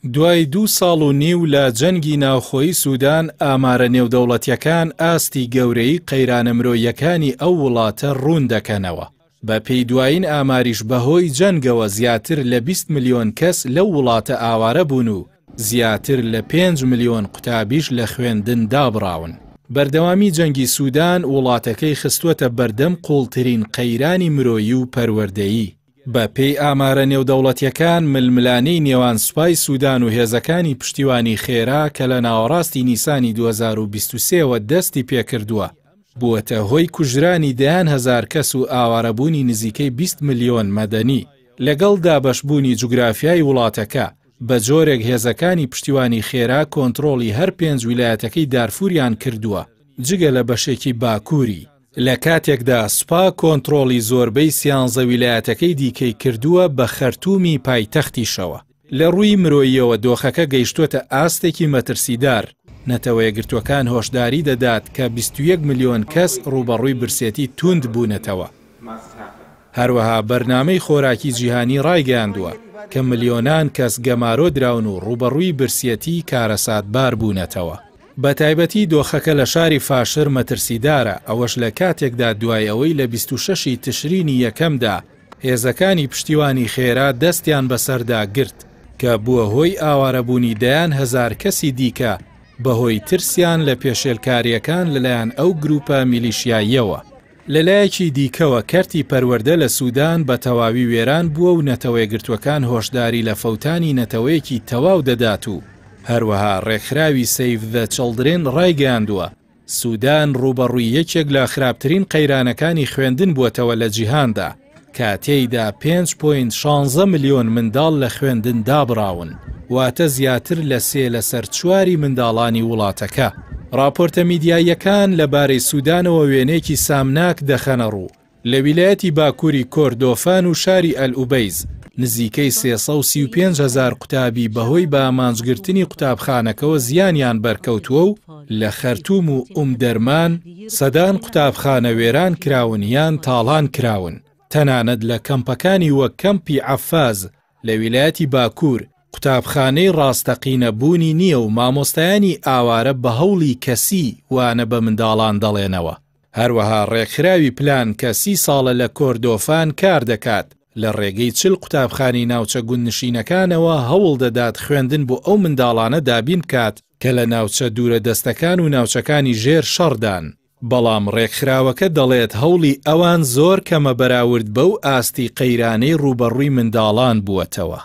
دوای دوو ساڵ و نیو لە جەنگی ناوخۆیی سودان، ئامارە نێودەوڵەتییەکان ئاستی گەورەیی قەیرانە مرۆییەکانی ئەو وڵاتە ڕوون دەکەنەوە. بەپێی دوایین ئاماریش بەهۆی جەنگەوە زیاتر لە 20 ملیۆن کەس لەو وڵاتە ئاوارە بوون و زیاتر لە 5 ملیۆن قوتابیش لە خوێندن دابڕاون. بەردەوامی جەنگی سودان وڵاتەکەی خستووەتە بەردەم قووڵترین قەیرانی مرۆیی و پەروەردەیی. بە پێی ئامارە نێودەوڵەتییەکان، ململانێی نێوان سوپای سودان و هێزەکانی پشتیوانی خێرا کە لە ناوەڕاستی نیسانی 2023 وە دەستی پێکردووە، بووەتە هۆی کوژرانی دەیان هەزار کەس و ئاوارەبوونی نزیکەی 20 ملیۆن مەدەنی. لەگەڵ دابەشبوونی جوگرافیای وڵاتەکە، بە جۆرێک هێزەکانی پشتیوانی خێرا کۆنترۆڵی هەر پێنج ویلایەتەکەی دارفوریان کردووە، جگە لە بەشێکی باکووری. لە کاتێکدا سوپا کۆنترۆڵی زۆربەی سیانزە ویلایەتەکەی دیکەی کردووە بە خەرتومی پایتەختیشەوە. لە ڕووی مرۆییەوە دۆخەکە گەیشتووەتە ئاستێکی مەترسیدار، نەتەوەیەکگرتووەکان هۆشداری دەدات کە 21 ملیۆن کەس ڕووبەڕووی برسێتی تووند بوونەتەوە. هەروەها بەرنامەی خۆراکی جیهانی ڕایگەیاندووە کە ملیۆنان کەس گەمارۆ دراون و ڕووبەڕووی برسیەتی کارەساتبار بوونەتەوە. بەتایبەتی دۆخەکە لە شاری فاشر مەترسیدارە، ئەوەش لە کاتێکدا دوای ئەوەی لە 26 ی تشرینی یەکەمدا هێزەکانی پشتیوانی خێرا دەستیان بەسەردا گرت، کە بووە هۆی ئاوارەبوونی دەیان هەزار کەسی دیکە بەهۆی ترسیان لە پێشێلکارییەکان لەلایەن ئەو گروپە میلیشیاییەوە. لەلایەکی دیکەوە کەرتی پەروەردە لە سودان بە تەواوی وێران بووە و نەتەوەیەکگرتووەکان هۆشداری لە فەوتانی نەتەوەیەکی تەواو دەدات و هەروەها ڕێکخراوی سەیڤ زە چڵدرن ڕایگەیاندووە سودان ڕووبەڕووی یەکێک لە خراپترین قەیرانەکانی خوێندن بووەتەوە لە جیهاندا کە تێیدا پێنج پۆینت شانزە ملیۆن منداڵ لە خوێندن دابڕاون، واتە زیاتر لە سێ لەسەر چواری منداڵانی وڵاتەکە. ڕاپۆرتە میدیاییەکان لەبارەی سودانەوە وێنەیەکی سامناک دەخەنەڕوو، لە ویلایەتی باکووری کۆردۆفان و شاری ئەلئوبەیز، نزیکەی 335 هەزار قوتابی بەهۆی بەئامانجگرتنی قوتابخانەکەوە زیانیان بەرکەوتووە و لە خەرتوم و ئوم دەرمان سەدان قوتابخانە وێران کراون یان تاڵان کراون، تەنانەت لە کەمپەکانی وەک کەمپی عەفاز لە ویلایەتی باکوور، قوتابخانەی ڕاستەقینە بوونی نییە و مامۆستایانی ئاوارە بە هەوڵی کەسی وانە بە منداڵان دەڵێنەوە. هەروەها ڕێکخراوی پلان کە سی ساڵە لە کۆردۆفان کار دەکات، لە ڕێگەی 40 قوتابخانەی ناوچە گوندنشینەکانەوە هەوڵ دەدات خوێندن بۆ ئەو منداڵانە دابین بکات کە لە ناوچە دوورە دەستەکان و ناوچەکانی ژێر شەڕدان، بەڵام ڕێکخراوەکە دەڵێت هەوڵی ئەوان زۆر کەمە بەراورد بەو ئاستی قەیرانەی ڕووبەڕووی منداڵان بووەتەوە.